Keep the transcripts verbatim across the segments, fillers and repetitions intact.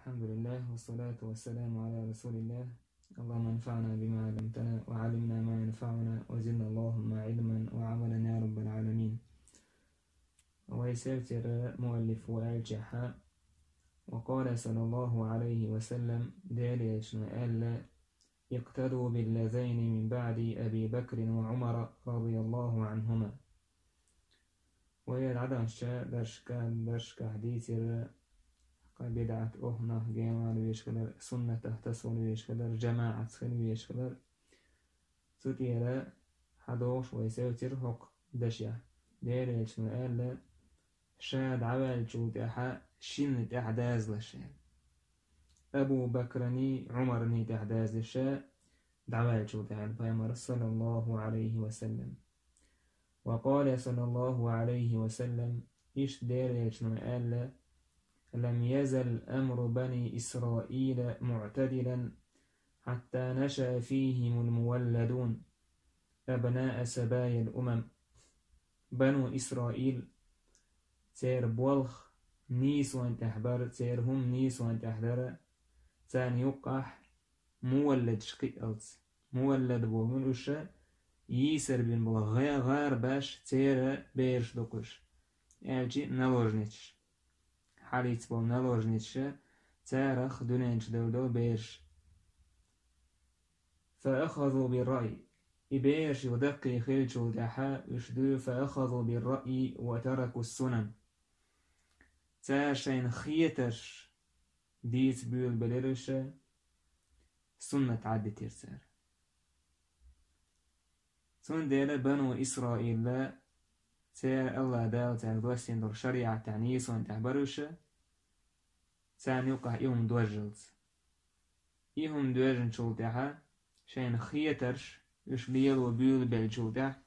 الحمد لله والصلاة والسلام على رسول الله. اللهم انفعنا بما علمتنا وعلمنا ما ينفعنا وزدنا اللهم علما وعملا يا رب العالمين. Вай севцира муаллиф ва аьлчахьа, وقال صلى الله عليه وسلم, Делан Элчано аьлла: اقتدوا باللذين من بعدي أبي بكر وعمر رضي الله عنهما. Вай дӀадаханча даршка-, даршкахь дийцира, кхы бидӀат охьа нах генвала веш хилар, суннатах тасвала веш хилар, жамаӀатца хила веш хилар. Цу тӀера хьадогӀуш вай севцира хӀокху дашехь. Делан Элчано аьлла, ша дӀаваьллачул тӀаьхьа шинна тӀаьхьа дазалаш аьлла. Абу Бакраний, Ӏумарний тӀаьхьа дазалаш ша дӀаваьллачул тӀаьхьа, Пайхамар, саллаллаху Ӏалайхи ва саллам. وقال صلى الله عليه وسلم, иштта Делан Элчано аьлла: لم يزل أمر بني إسرائيل معتدلا حتى نشأ فيهم المولدون أبناء سبايا الأمم. Бану Исраил, церан болх нийсонан тӀехь бара, церан хӀума нийсонан тӀехь дара, царна юккъахь мувалладаш кхиалц. Муваллад бохург уьш йийсар бина болу гӀе-, гӀарабаш, церан бераш ду-кх уьш, аьлча наложницаш. Хьалийца болу наложницаш, царах дуьнен чу девлла долу бераш. فأخذوا بالرأي. И бераш юха даккхий хиллачул тӀаьхьа уьш ду فأخذوا بالرأي وتركوا السنن. Цара шайна хетарш дийца буьйлабелира уьш, суннат Ӏаддитира цара. Цундела Бану Исраила, церан АллахӀ Дала цаьрга доссийна долу шариӀат тӀехь нийсонан тӀехь бара уьш, царна юккъахь и хӀума доьжжалц. И хӀума доьжначул тӀаьхьа шайна хетарш уьш лело буьйлабеллачул тӀаьхьа,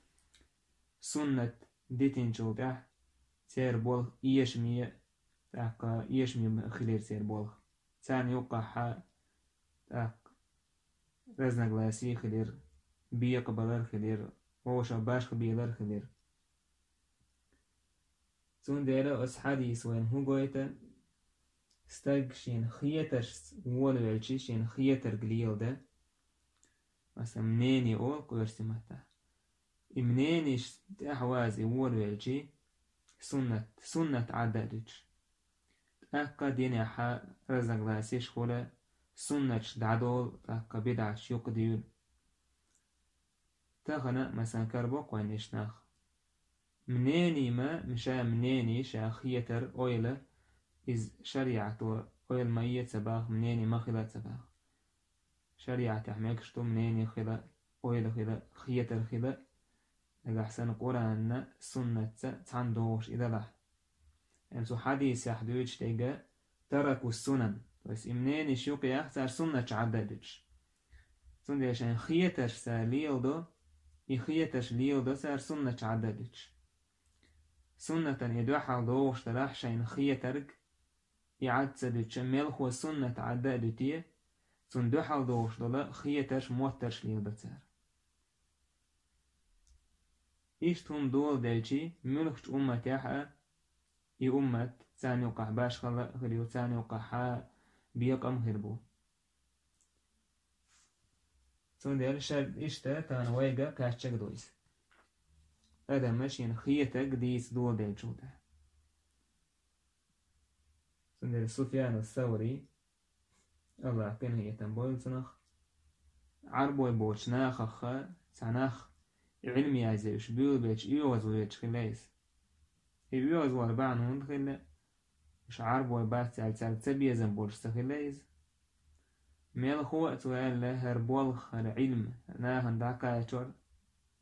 суннат дитинчул тӀаьхьа церан болх эшаме, тӀаккха эшаме хилира церан болх. Царна юккъахь тӀаккха разногласие хилира, бекъабалар хилира, вовшах башха белар хилира. Цундела оцу хьадиса вайна хӀун гойту? Стаг шена хетаршца волавелча, шена хетарг леладан, масала, мнение олу-кх оьрсийн маттахь. И мненеш тӀехь ваза и волавелча, суннат, суннат Ӏадда а дуьтуш. ТӀаккха динехь разногласеш хуьлу, суннаташ дӀадолу, тӀаккха бидӀаташ юкъадуьйлу. Тахана, масалан, карабо-кх вайна иштта нах. Мнение ма, ша мнение, ша хетар, ойла, иза шариӀато ойла ма е ца боху, мнение ма хила ца боху. ШариӀатехь мегаш ду мнение хила, ойла хила, хетар хила, нагахь санна Къуръанна, суннатца цхьаьна догӀуш и далахь. Амма цу хьадисехь дуьйцуш дерг تركوا السنن, то есть и мненеш юкъахь цара суннаташ Ӏадда а дуьтуш. Цундела шайн хетарш цара леладо, и хетарш леладо цара суннаташ Ӏадда а дуьтуш. Суннатан и дуьхьал догӀуш далахь шайна хетарг, и Ӏад ца дуьтуш, мелхо суннат Ӏадда а дуьтий, цунна дуьхьал догӀуш долу хетарш, моттарш леладо цара. Иштта хӀума доладелчий, муьлххачу умматехь а, и уммат царна юккъахь башхалла а хир ю, царна юккъахь бекъам а хир бу. Цундела шаьрда иштта тахана вайга кхаьчнарг ду иза. Адам шена хетарг дийца доладелчул тӀаьхьа. Цундела Суфьяну Саври, АллахӀа къинхетам бойла цунах, Ӏарбой боцучу нахах цхьа нах, Ӏилма язъе уьш буьйлабелча оьгӀаз воьдуш хилла иза. И оьгӀаз вар бахьана хӀунда хилла, уьш Ӏарбой бац аьлла цаьрга цабезам болуш ца хилла иза. Мелхо а цо аьлла, хӀара болх, хӀара Ӏилма нахана дӀакхачор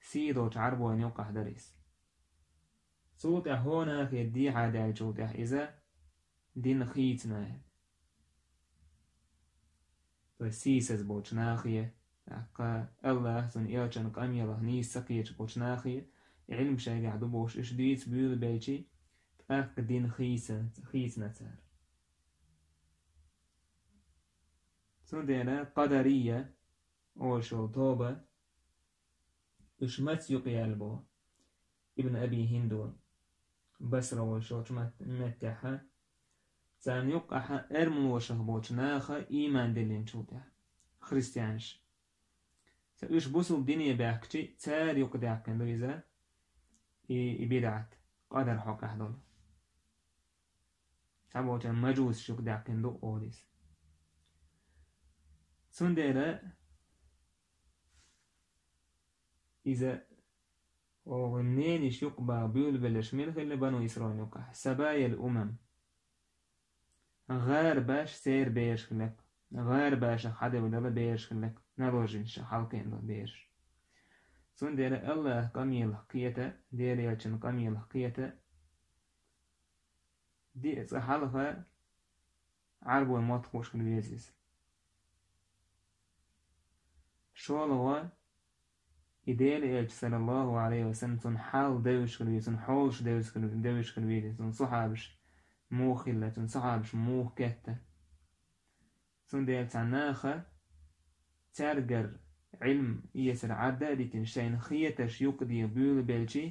сий долчу Ӏарбойн юккъахь дара иза. Цул тӀаьхьа хӀокху нахе дехьа даьллачул тӀаьхьа иза дин хийцина аьлла. То есть сийсаз болчу нахе, тӀаккха АллахӀ, Цуьнан Элчан къамелах нийса ца кхеташ болчу нахе, Ӏилма шайгахь ду бохуш, уьш дийца буьйлабелчий, тӀаккха дин хийца-, хийцина цара. Цундела Къадария олуш йолу тоба, уьш маца юкъаяьлла боху? Ибн Аби ХӀиндун, Басра волуш йолчу мат-, меттехь, царна юккъахьа эрмалошах болчу наха ийман диллинчул тӀаьхьа, христианаш. Ца уьш бусул дине баьхкичи, цара юкъадаьккхина ду иза, и, и бидӀат, къадар хьокъехь долу. Цхьаболчара мажусаш юкъадаьккхина ду олу иза. Цундела иза оха нениш юкъа баха буьйлабелларш мила хилла бану Исраил юкъахь? Сабаял умам. ГӀарабаш церан бераш хилла. ГӀарабашах хьадевдала бераш хилла. Наложница хьалкхиъна долу бераш. Цундела Аллах къамелах кхета, Дела элчан къамелах кхета, диъ цкъа хьалха Ӏарбойн мотт хууш хила веза иза. ШолгӀа, и Дела элча, саллаллаху алейхи ва саллям, цунна хьал девзаш хила веза, цунна хьолаш девзаш хила, девзаш хила веза, цунна сахьабаш муха хилла, цунна сахьабаш муха кхетта. Цундела цхьа наха цаьргара Ӏилм эсар Ӏадда а дитина, шайна хетарш юкъаде буьйлабелчи,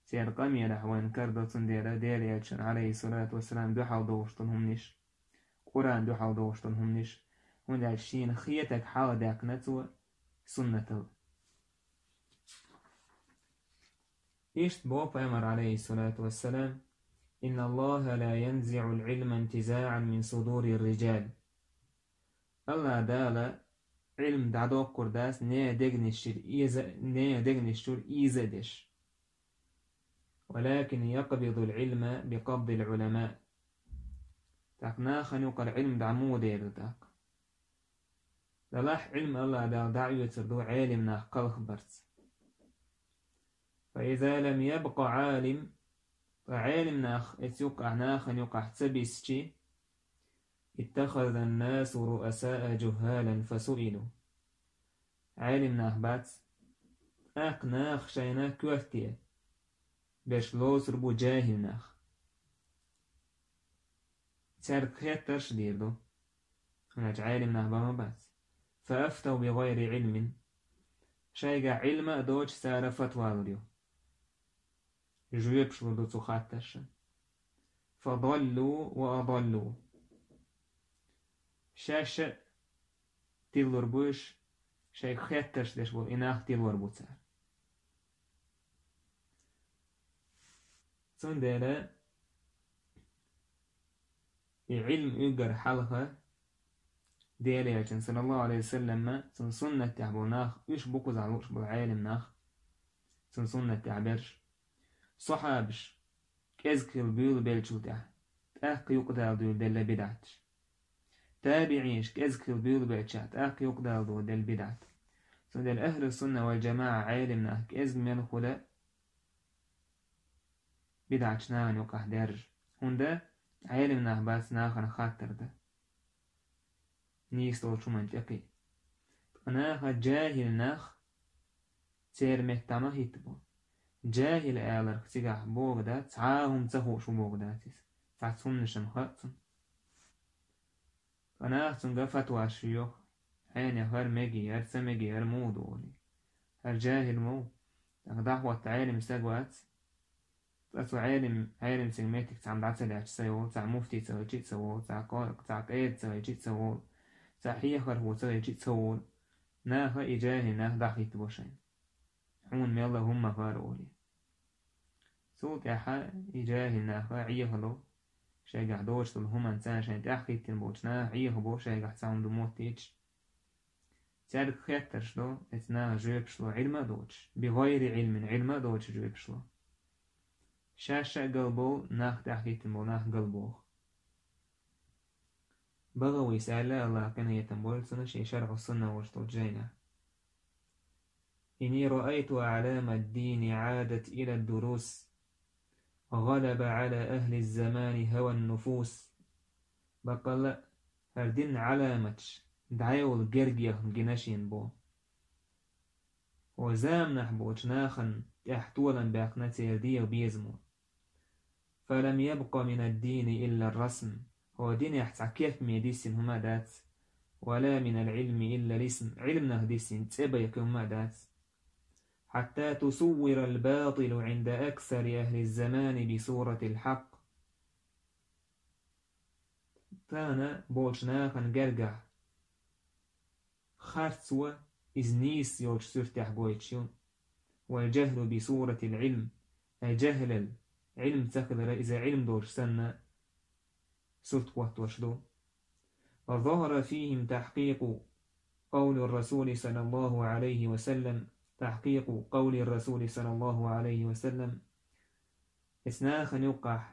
церан къамелехь вайна карадо цундела Дела элчан, алейхиссалату вассалам, дуьхьал догӀуш долу хӀуманаш, Къуръан дуьхьал догӀуш долу хӀуманаш, хӀунда аьлча шена хетарг хьалха даьккхина цо суннатал. Иштта боху Пайхамар, алейхиссалату вассалам: «Инна Аллаха ла янзиъул Ӏилма интизаъан мин судурир риджал». Аллах Дала Ӏилм дӀадоккхур дац нехан дегнаш чуьра иза, нехан дегнаш чуьра иза а деш. «Валакин якъбидул Ӏилма бикъабдил Ӏулама». ТӀаккха нахана юкъара Ӏилм дӀа муха дер ду тӀаккха? Делахь Ӏилм Аллах Дала дӀаоьцур ду Ӏелим нах кхалхбарца. «Фа иза лам ябкъа Ӏалим», ткъа Ӏелим нах эца юккъахь, нахана юккъахь ца бисчи, «иттахазан-насу руасаа жуххалан фасуилу». Ӏелим нах бац, тӀаккха наха шайна коьрте берш лоцур бу жахӀил нах. Цаьрга хеттарш а дийр ду, хӀунда аьлча Ӏелим нах бан ма бац. «Фа афтав би гӀайри Ӏилмин». Шайгахь Ӏилма а доцуш цара фатва лур ю. Жоьпаш лур ду цу хаттаршна. «Фа даллу ва адаллу». Шаьш а тиллур бу уьш, шайга хеттарш деш болу и нах тиллор бу цара. Цундела и Ӏилм уьггар хьалха Дела элчан, саллаллаху алейхи ва саллам, цунна суннат тӀехь болу нах, уьш бу кхузахь лууш болу Ӏелим нах, цунна суннат тӀехь берш. Сахьабаш кӀезиг хила буьйлабелчул тӀаьхьа, тӀаккха юкъадала дуьйладелла бидӀаташ. ТабиӀинаш кӀезиг хила буьйлабелчахь, тӀаккха юкъадала дуьйладелла бидӀат. Цундела ахӀлу сунна вал жамаӀа Ӏелим нах кӀезиг мел хуьла бидӀаташ нахана юкъахь даьржа. ХӀунда Ӏелим нах бац нахана хаттар дан. Нийса долчу хӀуманна тӀекхиъ. Ткъа наха жахӀил нах церан метта ма хӀиттабо. ЖахӀил аларх цигахь боху дац, цхьа а хӀума ца хууш ву боху дац иза. Цхьацца хӀуманашна хаьа цунна. Ткъа наха цуьнга фатваш йоху, хьенех хӀара мегий, хӀара ца мегий, хӀара муха ду олий. ХӀара жахӀил ма ву, тӀаккха дӀахӀотта Ӏелим стаг вац. Ткъа цу Ӏелим, Ӏелим стеган меттиг цхьамма дӀа ца лаьтташ ца йолу, цхьа муфти ца хилчи а ца волу, цхьа къо-, цхьа къеди ца хилчи а ца волу, цхьа хьехархо ца хилчи а ца волу, наха и жахӀил нах дӀахӀиттабо шайна. Хьуна мелла хӀумма хӀара олий. Цул тӀаьхьа и жахӀил наха Ӏехало, шайгахь доцуш долу хӀуманна царна шайна тӀаьхьахӀиттина болчу наха Ӏехабо шайгахь цхьа хӀума ду моттийча. Цаьрга хеттарш до, эца наха жоьпаш ло, Ӏилма а доцуш, би гӀайри Ӏилмин, Ӏилма а доцуш жоьпаш ло. Шаьш а галбовла, нах тӀаьхьахӀиттина болу нах галбоху. БагӀавис аьлла, Аллах къинхетам бойла цунна, шен ШархӀу Сунна волчу долчу жайнахь: «Инни раайту аъламад-дини Ӏадат ила ад-дурус, гӀалаба Ӏала ахлиз-замани хӀаван-нуфус». Баккъалла а, хӀара динан Ӏаламаташ дӀайолу гергехна гина шена бо. Ва заманахь болчу нахана тӀехь толам баьккхина церан дегӀан безамо. «Фалам ябкъа минад-дини илла ар-расм». ХӀокху динехь цхьа кепме диссина хӀума а дац. «Ва ла минал Ӏилми илла ал-исм». Ӏилманах диссина цӀе байкхи хӀума а дац. «Хьатта тусуввира ал-батӀилу Ӏинда аксари ахлиз-замани би суратил хьакъ». царна болчу нахана гергахь харцо, иза нийса йолчу суьртехь гойтуш ю. «Вал-джахлу би суратил-Ӏилм», ай джахлал, Ӏилм ца хилара, иза Ӏилм долуш санна, сурт хӀоттош ду. «Ва захара фихим тахькъикъу къавли-р-Расули саллаллаху Ӏалайхи ва саллам, тахькъикъу къавли-р-Расули саллаллаху Ӏалайхи ва саллам». Эцу нахана юккъахь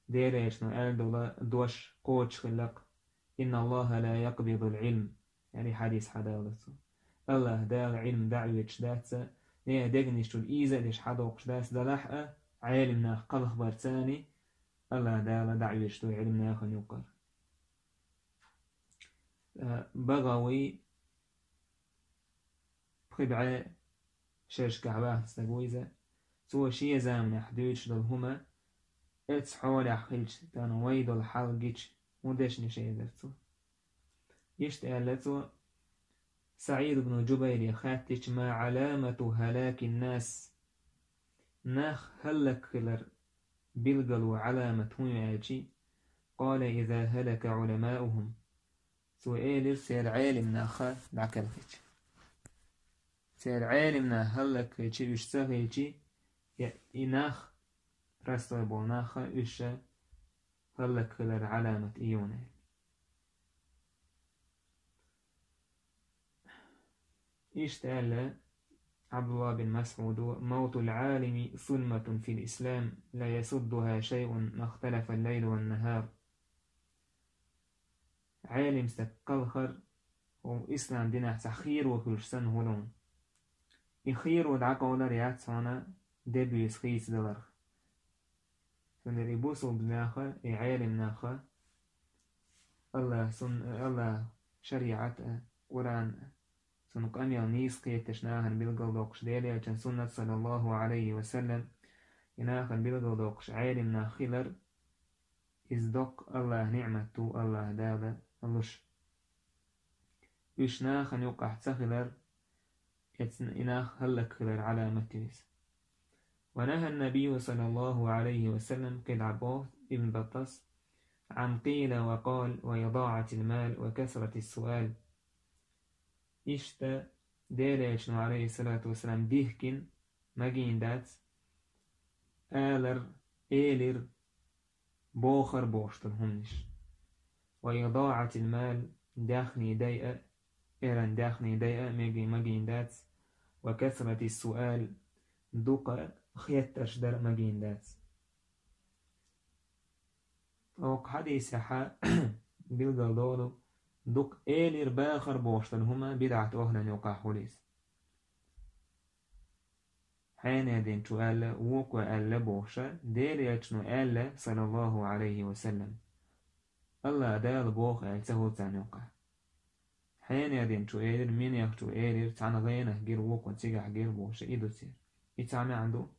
Делан Элчано аьлла долу дош кхочуш хилла-кх: «Инна Аллаха ла якъбидул Ӏилм», яъни хьадис хьадаллалц цо. Аллаха Дала Ӏилм дӀа а оьцуш дац, нехан дегнаш чуьра ийза а деш хьадоккхуш дац, делахь а, Ӏелим нах кхалхбарца а Аллаха Дала дӀа а оьцуш ду Ӏилм нахана юккъара. Э, БагӀави пхи бӀе шерашкахь ваьхна стаг ву иза. Цо шен заманахь дуьйцуш долу хӀума, эцу хьолехь хилча, тахана вай долу хьал гича, хӀун дешнаш элира цо? Иштта аьлла цо, СаӀид ибн Джубайре хаьттича: «Ма Ӏаламату хӀалакин-нас?» Нах хӀаллакхилар билгало, Ӏаламат хӀун ю аьлчи, къала: «Иза хӀалака Ӏуламаухум». Цо элира, церан Ӏелим нах дӀакхелхича. Церан Ӏелим нах хӀаллакхилчи, уьш ца хилчи, я и нах, простой болу нах, уьш хӀаллакхилар Ӏаламат и юна. Иштта аьлла Ӏабдулла бин Масъуда: «Мавтул Ӏалими сулматун фил ислам, ла ясуддуха шайъун махталафал лайлу ван нахар». Ӏелим стаг кхалхар, хӀу ислам динахь цхьа херо хуьлуш санна хӀума. И херо дӀакъовлар яц хьуна де-буьйса хийцадаларх. Цундела и бусулба наха, и Ӏелим наха, Аллах сун-, Аллах шариӀат а, Къуръан а, цунна къамел нийса кхеташ нахана билгалдоккхуш Делан Элчан суннат, саллаллаху Ӏалайхи ва саллам, и нахана билгалдоккхуш Ӏелим нах хилар, иза доккха Аллах ниӀмат ду, Аллах Дала луш. Уьш нахана юккъахь ца хилар, эцна и нах хӀаллакхилар Ӏаламат ю иза. Ва нахьа ан-набийю саллаллаху Ӏалайхи ва саллам, кхидӀа боху Ибн Баттас, Ӏан къийла ва къал ва идаӀатил мал ва касратис суал. Иштта Делан Элчано, Ӏалайхиссалату вассалам, дихкина, магийна дац, алар, элира, бохар бохуш долу хӀуманаш. Ва идаӀатил мал, даьхний дайа, эран даьхний дайа меги-, магийна дац, ва касратис суал, дукха хеттарш дар магийна дац. Оха хьадисехьа билгалдолу, дукха элира, бахара бохуш долу хӀума бидӀат охьанан юкъахь хуьлу иза. Хьенех динчо аьлла, вукхо аьлла бохуша, Делан Элчано аьлла, саллаллаху Ӏалайхи ва саллам. Аллах Дала боху аьлла ца хуьлу царна юкъахь. Хьенех динчо элира, минехчо элира, цхьана гӀенах гира, вукхо цигахь гира бохуша, и ду церан. И цхьа маьӀна ду.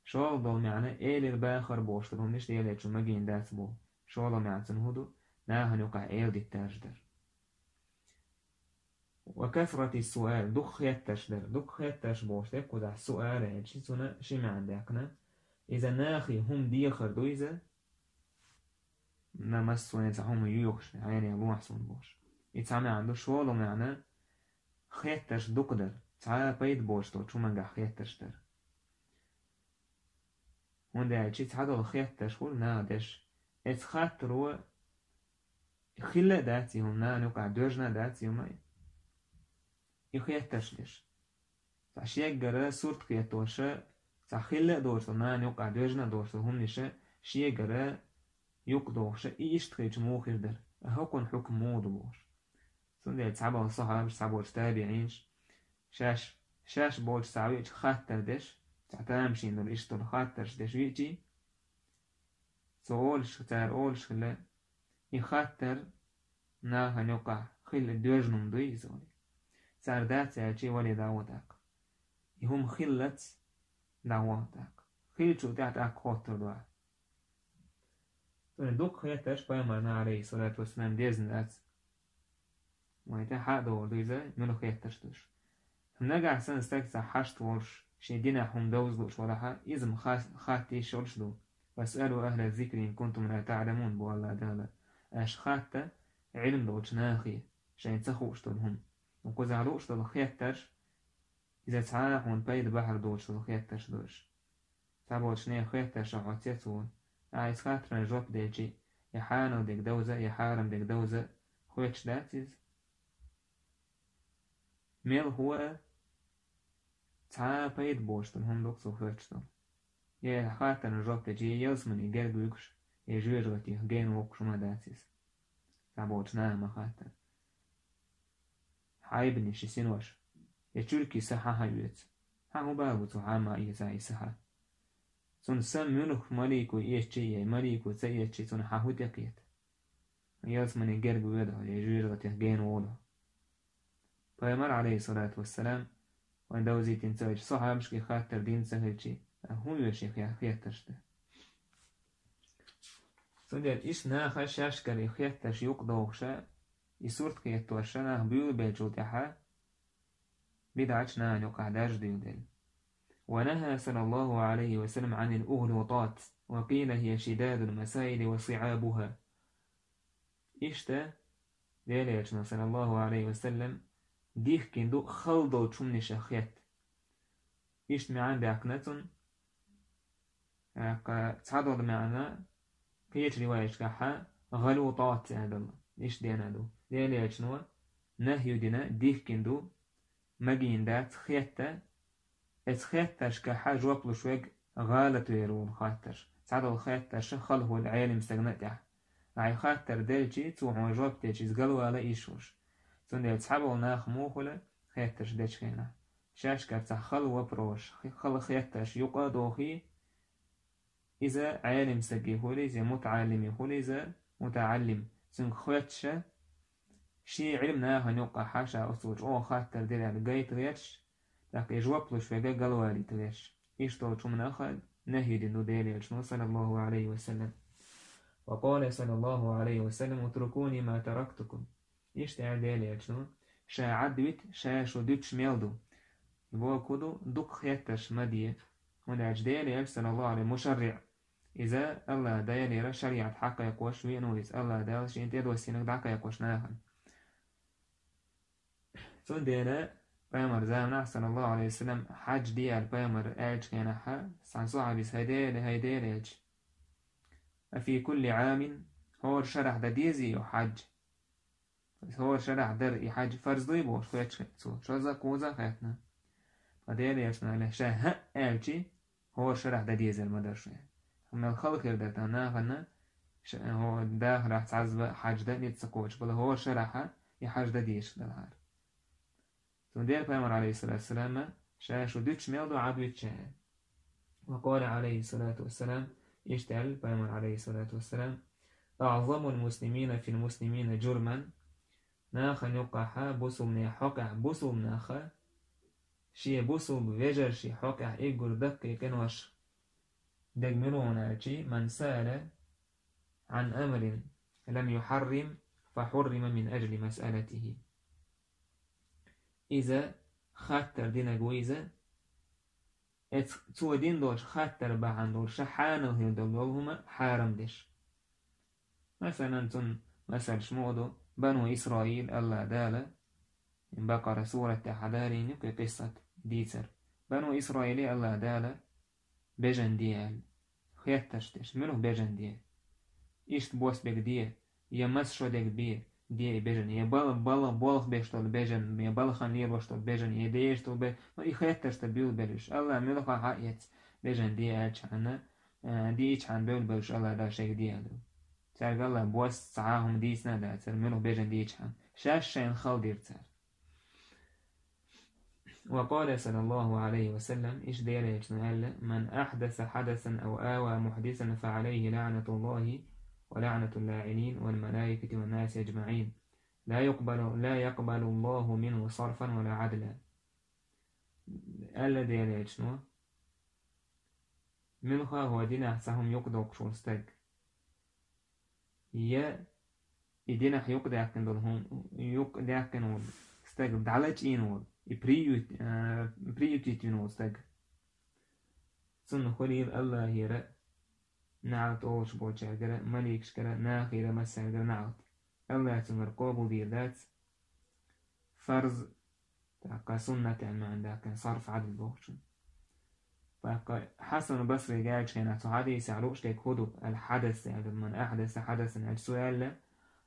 ШолгӀа долу маьӀна, элира, бахара бохуш долу хӀуманаш Делан Элчано магийна дац боху. ШолгӀа маьӀна цунна хӀун ду? Нахана юкъахь эладиттарш дара. Ва касратис суал, дукха хеттарш дара. Дукха хеттарш бохуш дерг кхузахь суал аьлча, цунна ши маьӀна даьккхина. Иза нахе хӀума дехар ду иза, на массо а цхьа хӀума йоьхуш, хьенех лохьа суна бохуш. И цхьа маьӀна ду, шолгӀа маьӀна, хеттарш дукха дара. Цхьа а пайда боцуш долчу хӀумангахь хеттарш дара. ХӀунда аьлча цхьадолу хеттарш хуьлу наха деш. Эцу хаттаро хилла а дац и хӀума, нахана юкъахь доьжна а дац и хӀума. И хеттарш деш. Цхьа шеггара сурт кхетоша, цхьа хилла а доцу нахана юкъахь доьжна а доцу хӀуманиша шегара юкъа дохуша, и иштта хилча муха хир дара, а хӀокхуьнан хьукам муха ду бохуш. Цундела цхьаболу сахьабаш, цхьаболчу табиӀинаш, шаьш, шаьш боцуш цхьа веача хаттар деш, цхьа тамашийна долу иштта долу хаттарш деш веачий, цо олуш, цара олуш хилла, и хаттар нахана юкъахь хилла доьжна хӀума дуй иза вай. Цара дац аьлчий, вале дӀагӀо тӀаккха. И хӀума хиллалц дӀагӀо тӀаккха. Хиллачул тӀаьхьа тӀаккха хоттур ду ахь. Цунна дукха хеттарш пайхамарна, Ӏалайхиссалату вассалам, дезна дац. Вай тӀе хьа а догӀур ду иза, муьлха хеттарш душ. Нагахь санна стаг цхьа хьашт волуш, шен динехь хӀума довза лууш валахьа, иза-м хас-, хатта йиш йолуш ду. «Васъалу ахӀла зикри ин кунтум ла таӀламун», бу Аллах Дала. хатта Ӏилма долчу нахе, шайна ца хууш долу хӀума. Кхузахь лууш долу хеттарш, иза цхьа а хьуна пайда бахьар доцуш долу хеттарш ду уьш. Цхьаболчу нехан хеттаршах хьо ца цо, ахьа иза хаттарна жоп делчи, я хьанал дерг довза, я хьарам дерг довза, хоьттуш дац иза. Мел хӀума а цхьа а пайда боцуш долу хӀума ду-кх цо хоьттуш долу. Я хаттарна жоп делчи, я ялсамане герга вуьгуш, я жоьжахатех гена воккхуш хӀума дац иза. Цхьаболчу наха ма хаттара. Хьайбанаш и синош, я чуьркий са хьан хьан оьцу? Хьан хӀун бала бу цо хьан ма эца и са хьан? Цунна са муьлха малико эцчи, я малико ца эцчи, цунна хьан хӀун тӀекхета? Ялсамане герга воьду хьо, я жоьжахатех гена волу хьо. Пайхамар, алейхиссалату вассалам, вайн довзийтина ца хилча, сахьабашка и хаттар дина ца хилчи, хӀун веш и хе-, хеттарш дан? Цундела иштта наха шаьшкара и хеттарш юкъадохуша, и сурт хеттоша нах буьйлабеллачул тӀаьхьа, бидӀаташ нахана юкъахь даржа дуьйладелла. ونهى صلى الله عليه وسلم عن الأغلوطات، وقيل هي شداد المسائل وصعابها. Иштта, Делан Элчано, саллаллаху алейхи ва саллям, дихкина ду хала долчу хӀуманех хетта. Иштта маьӀна баьккхина цунна, тӀаккха цхьадолу маьӀна кхечу риваяташкахь гӀалутӀат аьлла, иштта дена ду. Делан Элчано нахью дина, дихкина ду, магийна дац хетта, эцу хеттаршкахь жоп луш верг гӀалат вер волу хаттарш. Цхьадолу хеттарш хала хуьлу Ӏелам стагана тӀехь. Ахьа хаттар делчи, цо хьуна жоп дечи, иза галвала йиш йолуш. Цундела цхьаболу нах муха хуьлу хеттарш дечу хенахь. Шаьшкара цхьа хала вопросаш, хи-, хала хеттарш юкъа а дохий, иза Ӏелам стаге хуьлу иза, я мутаӀаллиме хуьлу иза, мутаӀаллим, цуьнга хоьттуша, шен Ӏилма нахана юккъахь ша оццул чӀогӀа хаттар дира аьлла гайта гӀерташ, тӀаккха и жоп луш верг галвалийта гӀерташ. Иштта долчу хӀуманах нахью дина ду Делан Элчано, саллаллаху алейхи ва саллям. وقال صلى الله عليه وسلم: اتركوني ما تركتكم. Иштта аьлла Делан Элчано, ша Ӏадвита, ша шу дуьтуш мел ду. И бохург ду, дукха хеттарш ма де. ХӀунда аьлча Делан Элча, саллаллаху алейхи, мушарриӀ. Иза АллахӀ Далера шариӀат хьакхайкхош веана ву иза, АллахӀ Дала шена тӀедоссийнарг дӀакхайкхош нахана. Цундела пайхамар заманахь, саллаллаху алейхи ва саллям, хьаьж де аьлла пайхамар аьллачу хенахь, цхьана сахьабис: «ХӀай Делан, хӀай Делан Элча, أفي كل عام, хӀора шарахь дан дезий хьаьж?» ХӀора шарахь дар и хьаьж фарз дуй бохуш хоьттуш хилла цо. Шозза, кхузза а хаьттина. Ткъа Делан Элчано аьлла, ша хӀаъ аьлчи, хӀора шарахь дан дезар ма дара шуна. Мел хала хир дара тахана нахана, ша-, хӀо-, дахарехь цхьазза хьаьж дан ницкъ ца кхочуш бала, хӀора шарахь и хьаьж дан дезаш далахьара. Цундела пайхамар, алейхиссалату вассалам, ша шу дуьтуш мел ду Ӏадвитча. وقال عليه الصلاة والسلام, иштта аьлла пайхамар, алейхиссалату вассалам: أعظم المسلمين في المسلمين جرما, нахана юккъахь бусулбанех хьокъехь бусулба нах, шен бусулба вежарши хьокъехь уггар даккхий къинош дерг мила ву аьлчи, من سأل عن أمر لم يحرم فحرم من أجل مسألته. Иза хаттар динарг ву иза, эц-, цо дина долчу хаттар бахьана долуш ша хьанал хир долу долу хӀума хьарам деш. Масалан, цунна масалш муха ду, Бану Исраил АллахӀ Дала, Бакъара сурат тӀехь хьадалийна ю кхин къиссат дийцар. Бану Исраиле АллахӀ Дала бежан де аьлла, хеттарш деш, муьлха бежан де? Иштта бос берг де, я маса шо дерг бе, де и бежан, я бала, бала, болх беш долу бежан, я балхана лелош долу бежан, я дезаш долу бе-, ну, и хеттарш дан буьйлабелла уьш. АллахӀ муьлхха хьаэц бежан де аьллачхьана, а, диъчхьана бевлла беллаш АллахӀ Дала шайга де аьлла. Цаьрга АллахӀ бос цхьа а хӀума дийцина а дацара, муьлха бежан дийчхьана. Шаьш шайна хала дира цара. وقال صلى الله عليه وسلم, иштта Делан Элчано аьлла: من أحدث حدثا أو آوى محدثا فعليه لعنة الله ولعنة اللائمين والملائكة والناس أجمعين. لا يقبل، لا يقبل الله منه صرفا ولا عدلا. Аьлла Делан Элчано, муьлхха а хӀокху динехь цхьа хӀума юкъадоккхуш волу стаг, я и динехь юкъадаьккхина долу хӀума, юкъадаьккхина волу стаг дӀалачкъийна волу, и приют-, а, приютить вина волу стаг, цунна хуьлийла АллахӀера наӀалт олуш болчаьргара, маликашкара, нахера, массаьргара наӀалт. Аллахьа цуьнгара къобал дийр дац. Фарз, тӀаккха суннат аьлла маьӀна даьккхина, сарф Ӏадл бохучун. ТӀаккха Хьасан Басри аьллачу хенахь цу хьадисехь лууш дерг хӀун ду, аль-хьадас аьлла, ман ахьдаса хьадасан аьлла, цо аьлла: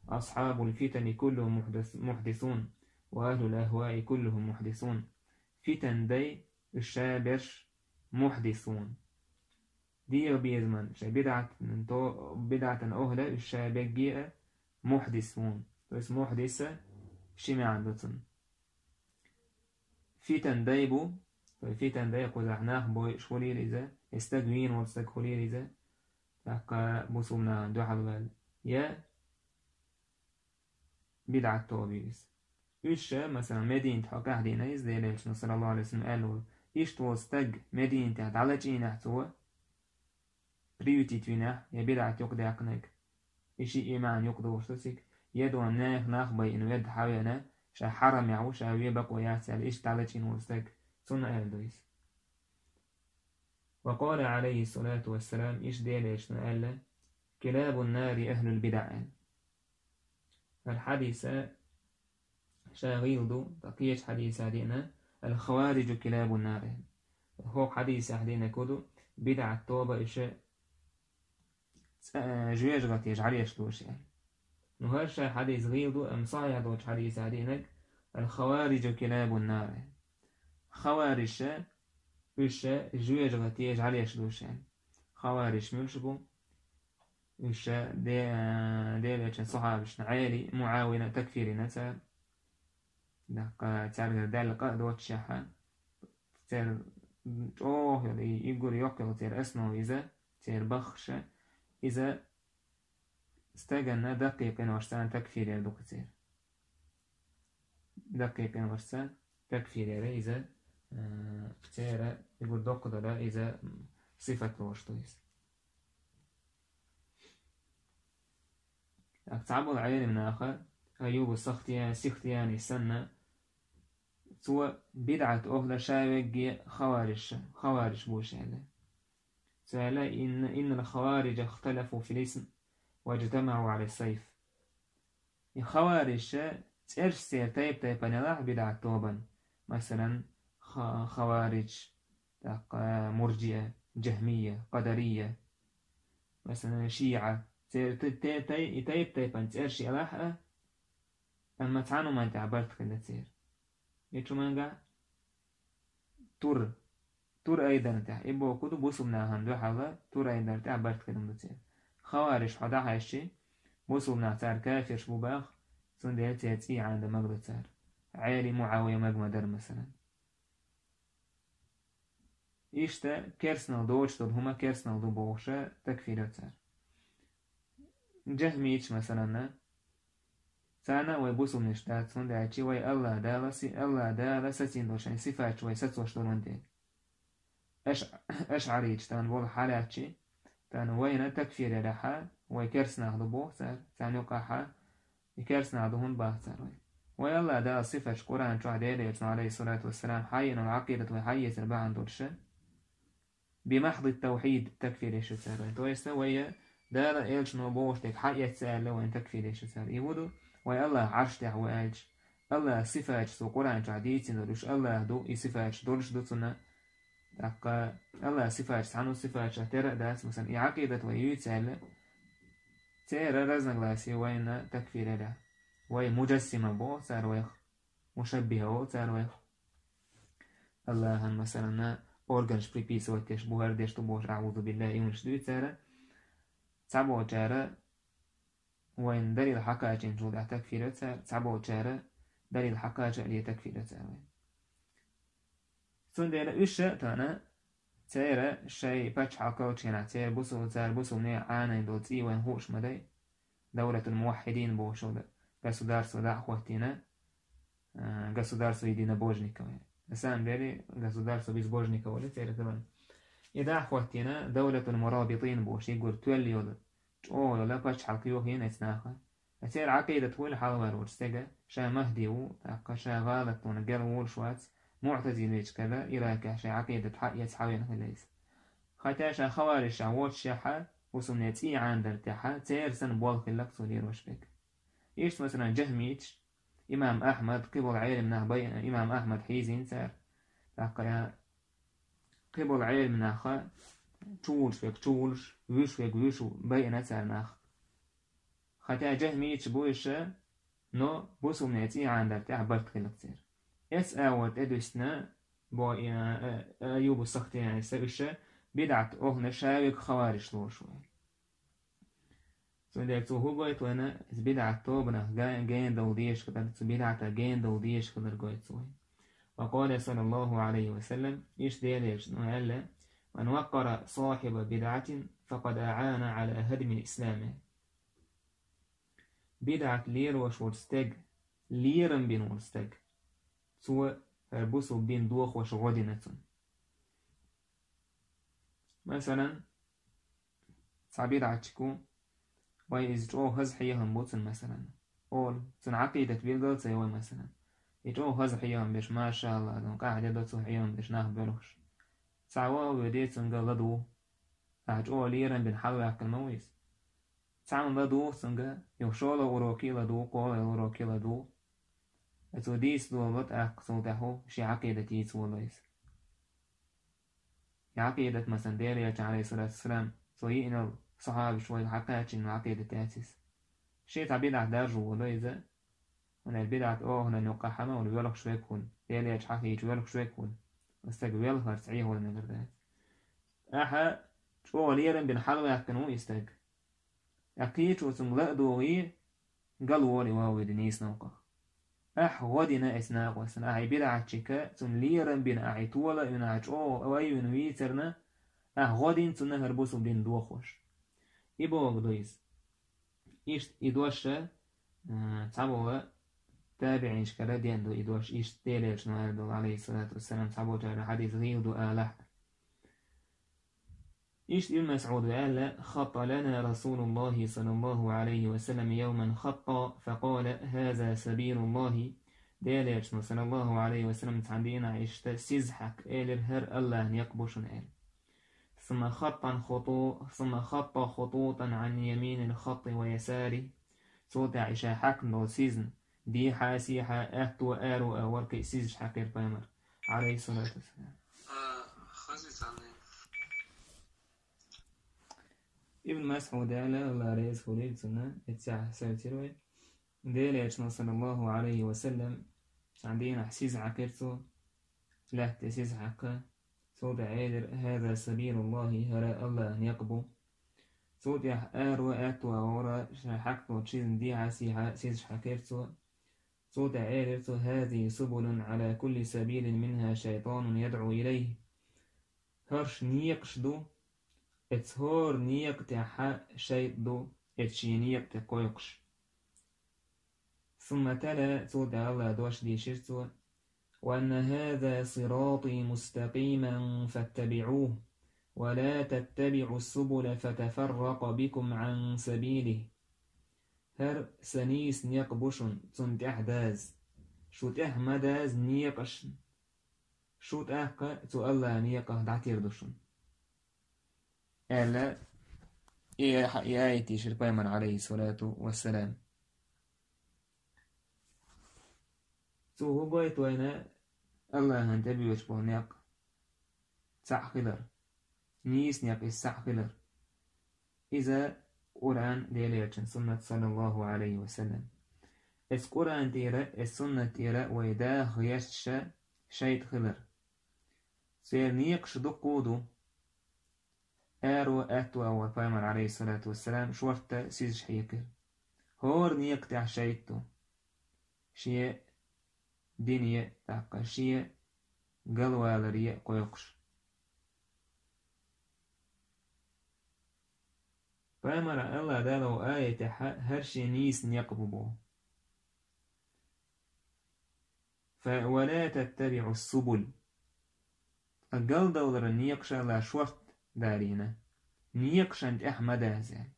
«Асхьабул фитани куллухум мухдас-, мухдисун, ва ахьлул ахваи куллухум мухдисун». Фитан дай, уьш ша берш мухдисун. ДегӀан безаман, шайн бидӀатан то-, бидӀатан охӀла уьш ша бегге а мухдисун. То есть мухдиса ши маьӀна ду цунна. Фитан дай бу, то есть фитан дай кхузахь нах бойуш хуьлийла иза, я стаг вийна волу стаг хуьлийла иза, тӀаккха бусулба нахана дуьхьал ваьлла, я бидӀат тоба ю иза. Уьш ша, масалан, Мединат хьокъехь дина иза, Делан Элчано, саллаллаху Ӏалайхи ва саллам, аьлла волу: «Иштта волу стаг Мединатехь дӀалачийнехь цо, приютить винехь, я бидӀат юкъадаьккхинарг». И шиъ и маьӀна юкъадолуш ду цига. Я дон нехан нах байина ведда хьавеана, ша хьарамехь ву, ша вен бакъо яц аьлла, иштта дӀалачийна волу стаг, цунна аьлла ду иза. Ва къала Ӏалайхи салату вассалам, иштта Делан Элчано аьлла: «Килабун нари ахьлул бидӀа», аьлла. ХӀара хьадиса ша гӀийла ду, ткъа кхечу хьадиса дина: «Аль-хавариджу килабун нар». ХӀокху хьадисехь дина кху ду, бидӀат тоба уьш цӀа-, жоьжахатеш жӀареш луш аьлла. Ну, хӀара ша хьадис гӀийла ду, амма сахьихь долчу хьадисехь динарг: «Аль-хавариджу килабун нар». Хавариш, уьш жоьжахатеш жӀареш луш аьлла. Хавариш муьлш бу? Уьш де-, Делан Элчан сахьабашна Ӏели, Муавина такфир йина цара. ТӀаккха цаьргара даьлла къа а доццушехь, церан чӀогӀа йолу, и уггар йоккха йолу церан основа иза, церан баххаша, иза стаганна даккхий къиношца такфир яр ду-кх церан. Даккхий къиношца такфир яр иза, э, церан уггар доккха долу иза, м, сифат лоруш ду иза. ТӀаккха цхьаболу Ӏелам наха, Айюбу Сахтия-, Сихтияни санна, цо бидӀат охьла ша вегге хавариш, хавариш бу уьш аьлла. Цо аьлла: «Инна, иннал хавариджа ихталафу фил исм ва иджтамаӀу Ӏала сайф». И хавариша цӀерш церан тайп-тайпана елахь бидӀат тобан, масалан, ха-, хаваридж, тӀаккха мурджиа, джахмия, къадария, масалан, шиӀа. Церан тай-, тай-, тай-, и тайп-тайпана цӀерш елахь а, амма цхьана хӀуманна тӀехь барт хилла церан. И чу мангахь тур, тур айдарна тӀехь. И боху ду бусулба нахана дуьхьал тур айдарна тӀехь барт хилла ду церан. Хавариш хьо дӀахьаьжчи, бусулба нах цара кафирш бу баха, цундела церан цӀий Ӏанадан мага ду цара. Ӏели Муавия мага ма дара, масалан. Иштта керстанал доцуш долу хӀума керстанал ду бохуша такфир йо цара. Джахмийча, масалан, царна а вай бусулбанаш дац, хӀунда аьлча вай Аллах Дала си-, Аллах Дала сацийна долу шайн сифаташ вай сацош долу хӀунда. Аш-, ашӀарийча тахана волу хьалаьцчи, тахана вайна такфир ярехьа, вай керстанах ду боху цара, царна юкъахьа, и керстанах ду хӀунда баха цара вай. Вай Аллах Дала сифаташ Къуръан чохь Делан Элчано, Ӏалайхиссалату вассалам, хьайина Ӏакъидат вай хьаэцар бахьана долуша, бимахьди таухьид такфир еш ю цара вайн. То есть вай Дала Элчано бохуш дерг хьаэцна аьлла вайн такфир еш ю цара. И хӀун ду? Вай Аллах Ӏарш тӀехь ву аьлча, Аллах сифаташ цо Къуръан чохь дийцина долуш, Аллах ду, и сифаташ долуш ду цунна. ТӀаккха Аллах сифаташ цхьана сифаташ тера а дац, масалан, и Ӏакъидат вай юьйцу аьлла, церан разногласие вайна такфир ярехь. Вай муджассима боху цара вайх, мушаббиха олу цара вайх. Аллахьан, масалан, органаш приписывать деш бу, хӀара деш ду бохуш, аъузу биллахи, и хӀуманаш дуьйцу цара. Цхьаболчара вайна далил хьакхачийначул тӀаьхьа такфир йо цара, цхьаболчара далил хьакхача а ле такфир йо цара вайна. Цундела уьш а тахана церан шайн пачхьалкх кхочушхенахь, церан бусул-, цара бусулбане Ӏанийна долу цӀий вайна хууш ма дай, Давлатул Муваххьидин бохуш долу государство дӀа а хӀоттийна, а, государство единобожников. На самом деле, государство безбожников вали церан тахана. И дӀа а хӀоттийна, Давлатул Мурабитин бохуш, и гур тоьлла йолу, чӀогӀа йолу пачхьалкх йохийна эцу наха. Ткъа церан Ӏакъидат вуйла хьалавар волчу стеган, ша Махди ву, тӀаккха ша гӀалатонан гел волуш вац, муӀтазилечкара Иракехь шайн Ӏакъидат хьаэца хьавеана хилла иза. Хатя ша хаваришехь воцушехьа, бусулбане цӀий Ӏанадар тӀехьа, церан санна болх хиларх цо лелош берг. Иштта, масалан, джахмиташ, имам Ахьмад, кхыболу Ӏелам нах бай-, имам Ахьмад хьийзийна цара, тӀаккха кхыболу Ӏелам наха чу вуьлуш верг чу вуьлуш, вуьйш верг вуьйш байина цара нах. Хатя джахмиташ бу иша, но бусулбане цӀий Ӏанадар тӀехь барт хиларх церан. Эс агӀор тӀедуьстина, бо-, э, э, Аюбу Сахтияни са иша, бидӀат охӀна шавиг хавариш лоруш ву. Цундела цо хӀун гойту вайна, иза бидӀат тобанах га-, гена довла дезаш хилар, цу бидӀатах гена довла дезаш хилар гойту цо вайна. Ва къала саллаллаху Ӏалайхи ва саллам, иштта Делан Элчано аьлла: «Ман ваккъара сахьиба бидӀатин, факъад аӀана Ӏала хӀадмил ислам». БидӀат лелош волу стаг, лерам бина волу стаг, цо хӀара бусулба дин дохош гӀо дина цунна. Масалан, цхьа бидӀатчик ву, вай иза чӀогӀа хаза хьехам бу цунна, масалан. Олу, цунна Ӏакъидат билгал а ца йо вай, масалан. И чӀогӀа хаза хьехам беш, машаалла, дон, къахьде до цо хьехам беш нах боьлхуш. Цхьа ваха а вуьйде цунга ладугӀу. Ахьа чӀогӀа лерам бина хьалаваьккхина ма ву иза. Цхьамма ладугӀу цунга, юха шолгӀа уроке а ладугӀу, кхоалгӀа уроке а ладугӀу. Цо дийца долу тӀаккха цул тӀаьхьа шен Ӏакъидат йийца волу иза. И Ӏакъидат, масалан, Делан Элчан, Ӏалайхиссалату вассалам, цо йиънал сахьабаш вайга хьакхаьчна Ӏакъидат яц иза. Шен цхьа бидӀат даржо волу иза, хӀунда аьлча бидӀат охӀнан юккъахь хьан ма ву воьлхуш верг хӀуна, Делан Элча хьахийча воьлхуш верг хӀуна, и стаг велхарца Ӏехо мегар дац. Ахьа чӀогӀа лерам бина хьалаваьккхина ву и стаг. ТӀаккха кхечо цунга ла а дугӀий, гал волий ваха вуьйда нийса новкъах. Ахьа гӀо дина эцу накъостана, ахьа и бидӀатчика цунна лерам бина, ахьа и тола а вина, ахьа чӀогӀа вай вина вийцарна, ахьа гӀо дина цунна хӀара бусулба дин дохош. И бохург ду иза. Иштта и дош, а, цхьаболу табиӀинашкара деана ду и дош, иштта Делан Элчано аьлла долу, Ӏалайхиссалату вассалам, цхьаболчара хьадис гӀийла ду алахь. Иштта Ибн МасӀуда аьлла: «خط لنا رسول الله صلى الله عليه وسلم يوما خطا فقال: هذا سبيل الله». Делан Элчано, саллаллаху Ӏалайхи ва саллам, цхьана дийнахь иштта сиз хьаькхна элира: «ХӀара АллахӀан некъ бу шуна», – аьлла. «ثم خط خطو-، ثم خط خطوطا عن يمين الخط ويساره». Цул тӀаьхьа и ша хьаькхна долу сизна дехьа-сехьа, аьтту-аьрру а вара кхин сизаш хьаькхира пайхамар, Ӏалайхиссалату вассалам. Ибн МасӀуда аьлла, АллахӀ реза хуьлийла цунна, эццехь севцира вай. Делан Элчано, саллаллаху Ӏалайхи ва саллам, цхьана дийнахь сиз хьаькхира цо, лаьтта тӀе сиз хьаькхна, цул тӀаьхьа элира: «هذا سبيل الله», хӀара АллахӀан некъ бу. Цул тӀаьхьа аьрру а, аьтту а вара, ша хьаькхна долчу сизна дехьа-сехьа сизаш хьаькхира цо. Цул тӀаьхьа элира цо: «هذه سبل على كل سبيل منها شيطان يدعو إليه». ХӀорш некъаш ду, эцу хӀора некъа тӀехь шайтӀа ду, эцу шен некъа тӀе кхойкхуш. ثم تلا, цул тӀаьхьа АллахӀа дош дийшира цо: «وأن هذا صراطي مستقيما فاتبعوه، ولا تتبعوا السبل فتفرق بكم عن سبيله». ХӀара сан нийса некъ бу шуна, цунна тӀаьхьа даза. Шу тӀаьхьа ма даза некъашна. Шу тӀаккха цу АллахӀан некъах дӀатир ду шуна. Аьлла, и, и аят дийшира пайхамар, Ӏалайхиссалату вассалам. Цо хӀун гойту вайна АллахӀан тӀебоьдуш болу некъ цхьаъ хилар? Нийса некъ иза цхьаъ хилар. Иза Къуръан, Делан Элчан суннат, саллаллаху Ӏалайхи ва саллам. Эцу Къуръан тӀера, эцу суннат тӀера вай даха гӀерташ шайтӀа хилар. Церан некъаш дуккха а ду. Аьрру а, аьтту а вара пайхамар, Ӏалайхиссалату вассалам, шортта сизаш хьекхира. ХӀора некъа тӀехь шайтӀа ду. Шен дине, тӀаккха шен галваларе кхойкхуш. Пайхамара АллахӀ Дала ву аятехь хӀара шен нийса некъ бу боху. Фа, ва ла таттабиӀу ссубул. Ткъа галдовларан некъаш АллахӀа шортта далийна. Некъашан тӀехь ма даза аьлла.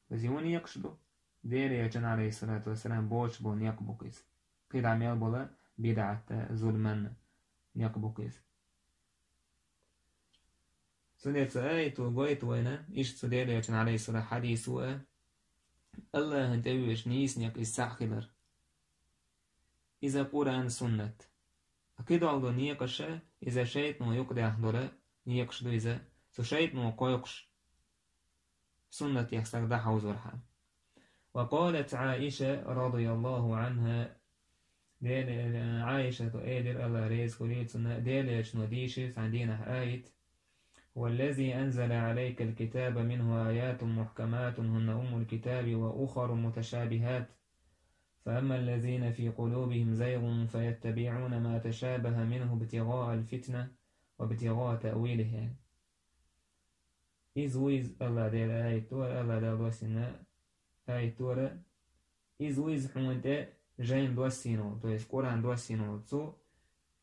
Иза ву некъаш ду? Делан Элчан, Ӏалайхиссалату вассалам, боцуш болу некъ бу-кх иза. КхидӀа мел болу бидӀатан, зулман некъ бу-кх иза. Цундела цу аято гойту вайна, иштта цу Делерчун, алейхиссалам, хьадисо а, Аллахьан тӀе вуьйш нийса некъ иза цхьаъ хилар. Иза Къуръан, суннат. Кхидолу ду некъаша, иза шайтӀано юкъадаьхна долу некъаш ду иза, цу шайтӀано кхойкхуш суннатех стаг дӀахьовзорхьа. وقالت عائشة رضي الله عنها، Дела, Ӏайшата элира, Алла реза хуьлийла цунна, Делерчуно дийшира цхьана дийнахь аят: هو الذي أنزل عليك الكتاب منه آيات محكمات هن أم الكتاب وأخر متشابهات فأما الذين في قلوبهم زيغ فيتبعون ما تشابه منه ابتغاء الفتنة وابتغاء تأويله. Иза ву иза Алла Дела аят ду, Алла Дала доссийна аят ду, иза ву иза хьуна тӀе жайна доссийна волу, то есть Къуръан доссийна волу. Цу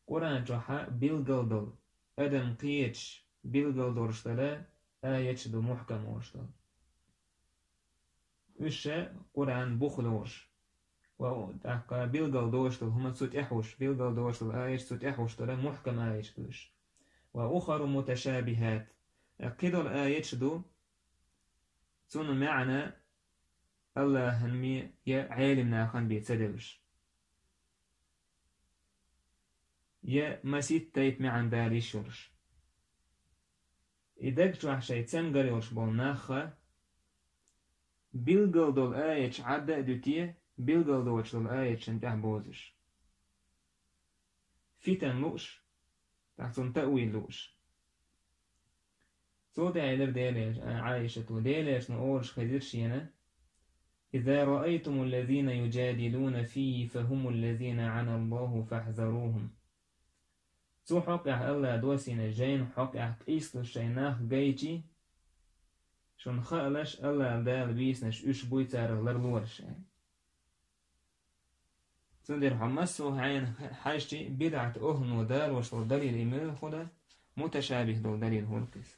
Къуръан чохь билгал долу, адам кхеташ билгал долуш долу аяташ ду, мухкам волуш долу. Уьш ша Къуръан бух лоруш. Ва тӀаккха билгал долуш долу хӀума цу тӀехь вуш, билгал долуш долу аяташ цу тӀехь вуш долу мухкам аяташ ду уьш. Ва ухару муташабихат. Кхидолу аяташ ду, цунна маьӀна Аллахьан бен я Ӏелим нахана бен ца девлаш. Я масит тайпа маьӀна дала йиш йолуш. И даг чохь шайн цамгар йолуш болу нахха билгал долу аяташ Ӏадда а дуьте, билгал доцуш долу аяташна тӀехь бозуш. Фитан лууш, тӀаккха цунна таъвил лууш. Цо тӀе элира Делера, Ӏайшата, Делерчуна олуш хезира шена: «Иза раайтумул лазина южадилуна фийи фахумул лазина Ӏана Аллаху фахзарухум». Цу хьокъехь Алла доссийна жайна хьокъехь къийсалуш шайн нах гайчи, шуна хаалаш, Алла Дала бийцинарш уьш буй, царах ларлораш аьлла. Цундела хьо массо а хьайна хьаьжчи, бидӀат охӀлано далош долу далил и муьлха хӀума, муташабих долу далил хӀума иза.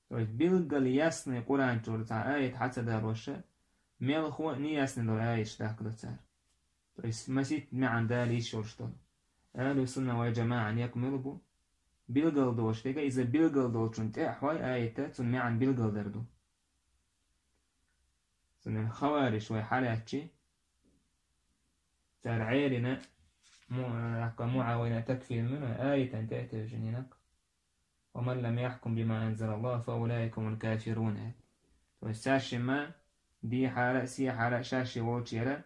То есть билггал ясный Къуръан чуьра цхьа аят хьа ца далоша, мелхо а неясный долу аяташ дахка до цара. То есть масит маьӀна дала йиш йолуш долу. Ахьлу сунна вал жамаӀан некъ мила бу? Билгал долуш дерг иза билгал долчун тӀе а хьой аята, цунна маьӀна билгал дар ду. Цундела хавариш вай хьалаьцчи, цара Ӏелина, му-, аккха Муавина такфир муьлу, аятан тӀе а тевжининакх. «Ва ман лам яхкум бима анзалаллах, фа улаика хумул кафирун», аьлла. То есть цаьршимма дийхьара а, сехьара а, шаьшши волчера,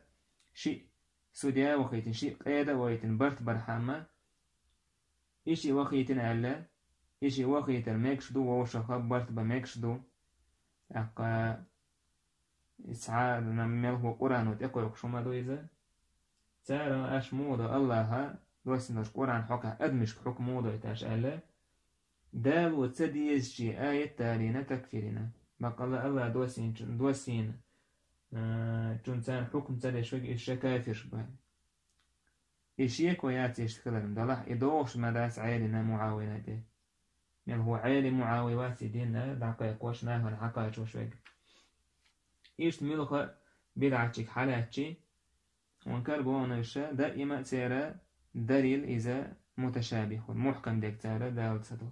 шиъ судья а вахийтина, шиъ къеда а вахийтина, барт бархьама, и шиъ вахийтина аьлла, и шиъ вахийтар мегаш ду, вовшаха барт бан мегаш ду. ТӀаккха иза цхьа а мелхо Къуръано тӀекхойкхуш хӀума ду иза. Цара аша муха до Аллаха доссинарш Къуръан хьокхехь адамашка хьукм муха дойташ аьлла, Дало ца дезачий аят далийна, такфирина. Баккъалла Алла доссийначун, доссийна, а, чун царна хьукм ца деш вега, иза ша кафирш бан. И шеко яц иштта хиларна, далахь и догӀуш ма дац Ӏелина Муавина тӀе. Мелхо Ӏели Муави вац и динна дӀакхайкхош, нахана хьакхачош вега. Иштта муьлха бидӀатчиг хьалаьцчи, хьуна кара бохуш, даима а церан далил иза муташабих, мухкам дерг цара дала ца до.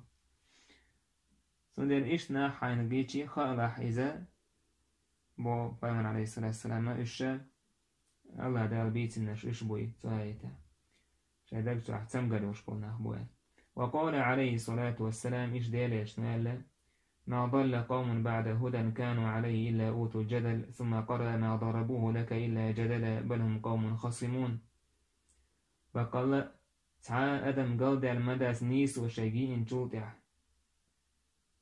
Цундела иштта нах хьайна гичи хаалахь иза, бо Пайхамар, алейхиссалату вассалам, уьш ша Алла Дала бийцинарш уьш буй, цу аята. Шайн даг чохь цамгар йолуш болу нах бу аьлла. Ва къала, алейхиссалату вассалам, иштта Делерчуна аьлла: «Ма далла къавмун баъда худан кану алейхи илла утул жадал, сумма къара ма дарабуху лака илла жадала, бал хум къавмун хасимун». Баккъалла, цхьа а адам галдаьлла ма дац нийсо шайн гиъначул тӀаьхьа.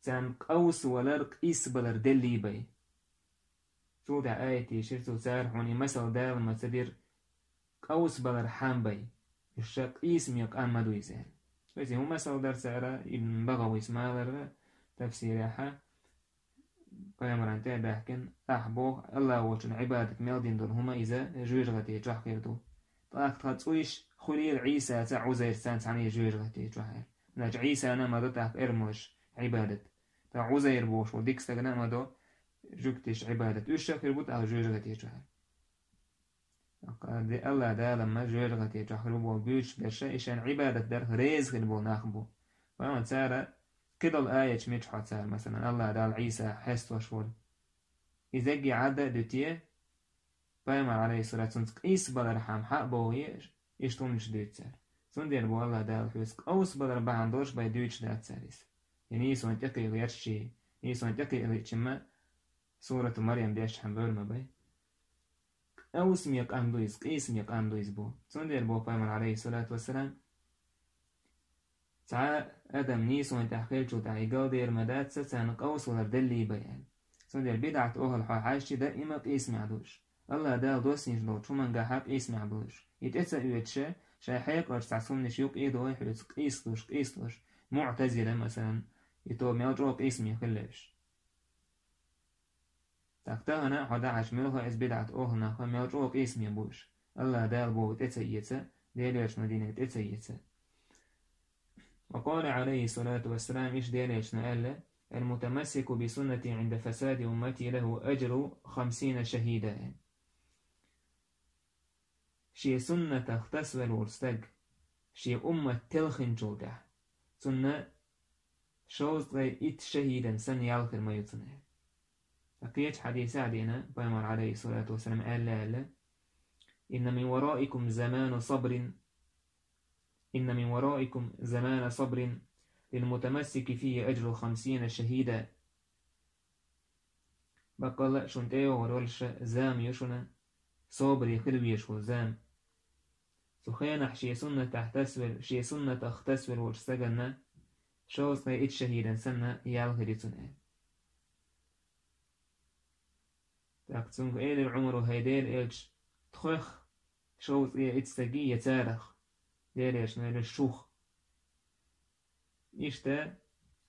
Царна къовсавалар, къийсабалар деллий бай. Цул тӀаьхьа аят йийшира, цо цара хьуна и масал дала ма ца дира, къовсабалар хьан бай, уьш ша къийсаме къам ма ду иза аьлла. Веза хӀун масал дара цара, Ибн БагӀавис ма аллара, тафсирехьа, Пайхамаран тӀе а баьхкина, ахь боху, Алла волчун Ӏибадат мел дина долу хӀума иза жоьжахате чохь хир ду. ТӀаккха тхан цӀуйш хуьлийла Ӏийсаца, Ӏузайрца цхьаьна жоьжахате чохь аьлла. Значит, Ӏийсана а ма до тӀаккха эрмалаш Ӏибадат. Ткъа Ӏузайр бохуш волу дика стагана а ма до жуьгтиш Ӏибадат. Уьш ша хир бу тӀаккха жоьжахате чохь. ТӀаккха де Алла Дала ма жоьжахате чохь хир бу боху буьйцуш берш, и шайн Ӏибадат дарх реза хир болу нах бу. Вайн цара кхыдолу аяташ мичахь хьо цара, масалан, Аллах Дала Ӏийса хьестош волу. И зегги Ӏадда а дуьтий, пайхамар, алейхиссалату, цунца къийсабалархьама хьа а бохий, иштта хӀуманаш дуьйцу цара. Цундела боху Аллах Дала, хьоьца къовсабалар бахьана долуш бен дуьйцуш дац цара иза. И нийсонан тӀекхиъ гӀерташ, нийсонан тӀекхиъ лиъча ма, Сурату Марьям дешчахьана бевр ма бай. Къовсаме къам ду иза, къийсаме къам ду иза боху. Цундела боху пайхамар, алейхиссалату вассалам, цхьа адам нийсонан тӀехь хилчул тӀаьхьа и галдер ма дац, царна къовсавалар деллий бай аьлла. Цундела бидӀат охӀла хьо хьаьжча, даима къийсамехь ду уьш. Аллах Дала доссийна долчу хӀумангахьа къийсамехь бу уьш. И тӀе ца оьцуш, шайн хьекъалца цхьа хӀуманаш юкъа а дохий хьоьца, къийсалуш, къийсалуш. МуӀтазила, масалан, и то мел чӀогӀа къийсаме хилла уьш. Так тахана хьо дахьаш муьлха иза бидӀат охӀла нах мел чӀогӀа къийсаме бу уьш. Аллах Дала боху тӀе ца эца, Делан Элчано динарг тӀе ца эца. Ва къала, алейхиссалату вассалам, иштта Делан Элчано аьлла: «Ал-мутамассику би суннати Ӏинда фасади уммати лаху аджру хамсина шахида». Шен суннатах тасавелла волу стаг, шен уммат телхинчул тӀаьхьа, цунна шовзткъе итт шахидан санна ял хир ма ю цунна. Ткъа кхечу хьадисехь а дийна, пайхамар, алейхиссалату вассалам, аьлла, аьлла: «Инна мин вараикум замана сабрин, инна мин вараикум замана сабрин, лилмутамассики фийхи аджру хамсина шахида». Баккъалла а шуна тӀейогӀур йолуш зама ю шуна, собаре хила везаш волу зама. Цу хенахь шен суннатах тасавелла, шен суннатах тасавелла волчу стаганна шовзткъе итт шахидан санна ял хир ю цунна аьлла. ТӀаккха цуьнга элира Ӏумара: «ХӀай Делан Элча, тхох шовзткъе итт стаге я царах?» Делан Элчано элира: «Шух». Иштта,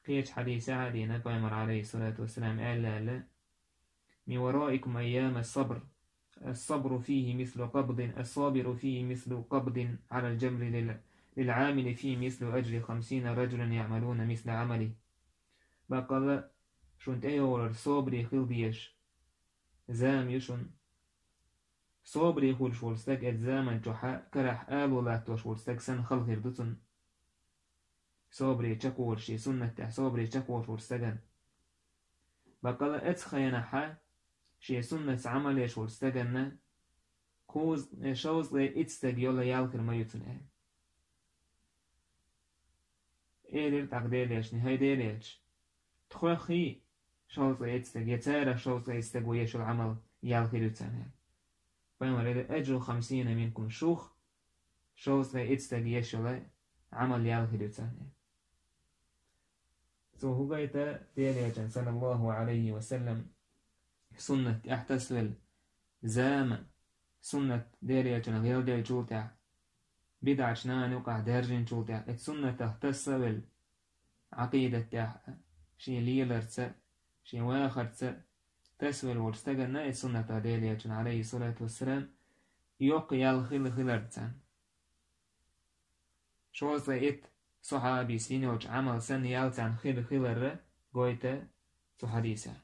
кхечу хьадисехь а дийна, пайхамар, алейхиссалату вассалам, аьлла, аьлла: «Мин вараикум айяма сабр, ас-сабру фийхи мислу къабдин, ас-сабиру фийхи мислу къабдин Ӏалал джамри лил, лил Ӏамили фийхи мислу аджри хамсина раджулан яӀмалуна мисла Ӏамалихи». Баккъалла а шуна тӀейогӀур собаре хила дезаш зама ю шуна. Собаре хуьлуш волу стаг эцу заман чохьа карахь ало латтош волу стаг санна хала хир ду цунна. Собаре чекхволуш, шен суннат тӀехь собаре чекхволуш волу стаган. Баккъалла а эцу хенахьа шен суннатца Ӏамал еш волу стаганна кхузткъе, шовзткъе итт стаг йолу ял хир ма ю цунна аьлла. Элира тӀаккха Делан Элчано: «ХӀай Делан Элча, тхох хӀий шовзткъе итт стаг, я царах шовзткъе итт стаг ву еш йолу Ӏамал ял хир ю царна?» Пайхамар элира: «Аджру хамсина минкум, шух шовзткъе итт стаг еш йолу Ӏамал ял хир ю царна». Цо хӀу гайта Делан Элчан, саллаллаху алейхи ва саллам, суннат тӀехь тасавелла зама, суннат Делан Элчан гӀелделчул тӀаьхьа, бидӀачу нахана юкъахь даьржинчул тӀаьхьа, эцу суннатах тасавелла, Ӏакъидат тӀехь шен леларца, шен вахарца тасавелла волчу стаганна эцу суннатах Делан Элчан, алейхиссалату вассалам, йоккха ял хила хилар царна. Шовзткъе итт сахьабис йина йолчу Ӏамал санна ял царна хила хиларра гойта цу хьадисехь.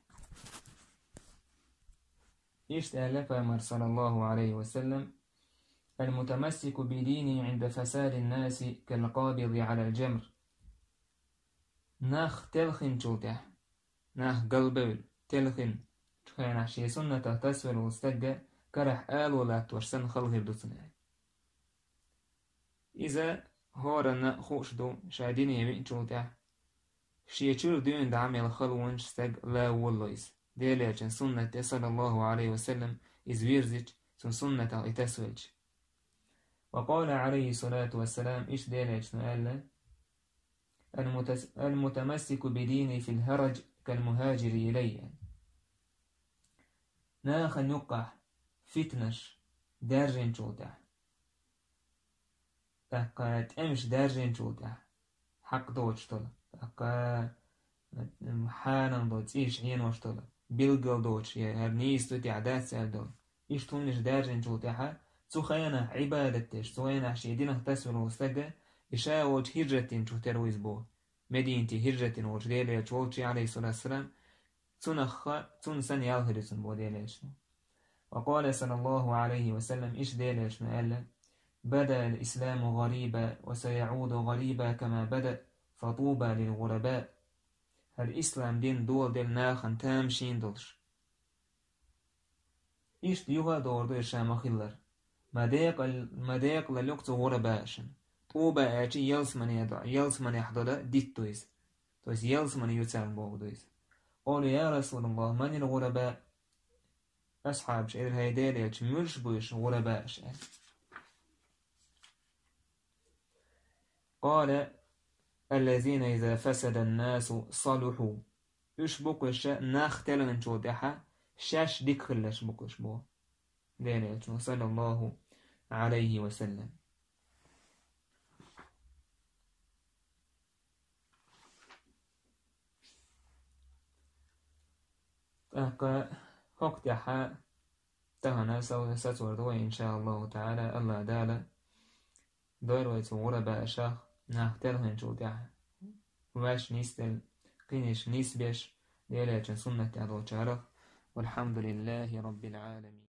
Иштта аьлла пайхамар, саллаллаху алейхи ва саллам: «Ал-мутамассику би дини Ӏинда фасадин наси кал-къабиди Ӏалал джамр». Нах телхинчул тӀаьхьа, нах галбевлла, телхинчу хенахь шен суннатах тасавелла волу стаг карахь ало латтош санна хала хир ду цунна аьлла. Иза хӀоранна а хууш ду, ша дине веъначул тӀаьхьа шен чуьра дуьйна дӀа мел хала вончу стаг лан волало иза. Делан Элчан суннат тӀе, саллаллаху алейхи ва саллам, иза вирзича, цуьнан суннатах и тасавелча. Ва къала алейхи салату ва салам, иштта Делан Элчано аьлла: «Ал-мутас-, ал-мутамассику би дини фил хӀараж кал-мухӀажири илайя». Нахана юккъахь фитнаш даьржинчул тӀаьхьа, тӀаккха тӀемаш даьржинчул тӀаьхьа, хьакъ доцуш долу, тӀаккха хьанал долу, цӀийш хьенош долу, билггал доцуш, я хӀара нийса ду тӀехь дац аьлла долу. Иштта хӀуманаш даьржинчул тӀаьхьа, цу хенахь Ӏибадат деш, цу хенахь шен динах тасавелла волу стаг, и ша волчу хӀижрат динчух тера ву иза боху. Мединате хӀижрат дина волчу Делан Элча волчу, алейхиссалату вассалам, цунах, цунна санна ял хир ю цунна боху Делан Элчано. Ва къала саллаллаху алейхи ва саллам, иштта Делан Элчано аьлла: «Бада ал-исламу гӀариба, ва саяӀуду гӀариба кама бада, фатуба лил-гӀураба». хӀара ислам дин доладелла нахана тамашийна долуш. Иштта юха а догӀур ду ша ма-хиллара. Ма декъал-, ма декъалалла юкъа цу гӀурабаашна. ТӀуба аьлча ялсамане до-, ялсаманехь долу дитт ду иза. То есть ялсамане ю царна бохург ду иза. Къалу: «Я Расулаллах, манил гӀураба?» Асхьабаша элира: «ХӀай Делан элча, муьлш бу уьш гӀурабааш?» аьлла. Къала: «Аллазина иза фасада ан-насу салуху». Уьш бу-кх уьш нах телхинчул тӀаьхьа шаьш дика хилларш бу-кх уьш боху Делан элчано, саллаллаху Ӏалайхи ва саллам. ТӀаккха хӀокху тӀаьхьа тахана сов-, сацор ду вай, иншааллаху таӀала, Аллах Дала дойла вай цу гӀурабаашах, нах телхинчул тӀаьхьа ваьш нисделла, кхиниш нисбеш, Делан элчан суннат тӀехь долчарах. Валхьамдулиллахи Раббил Ӏаламин.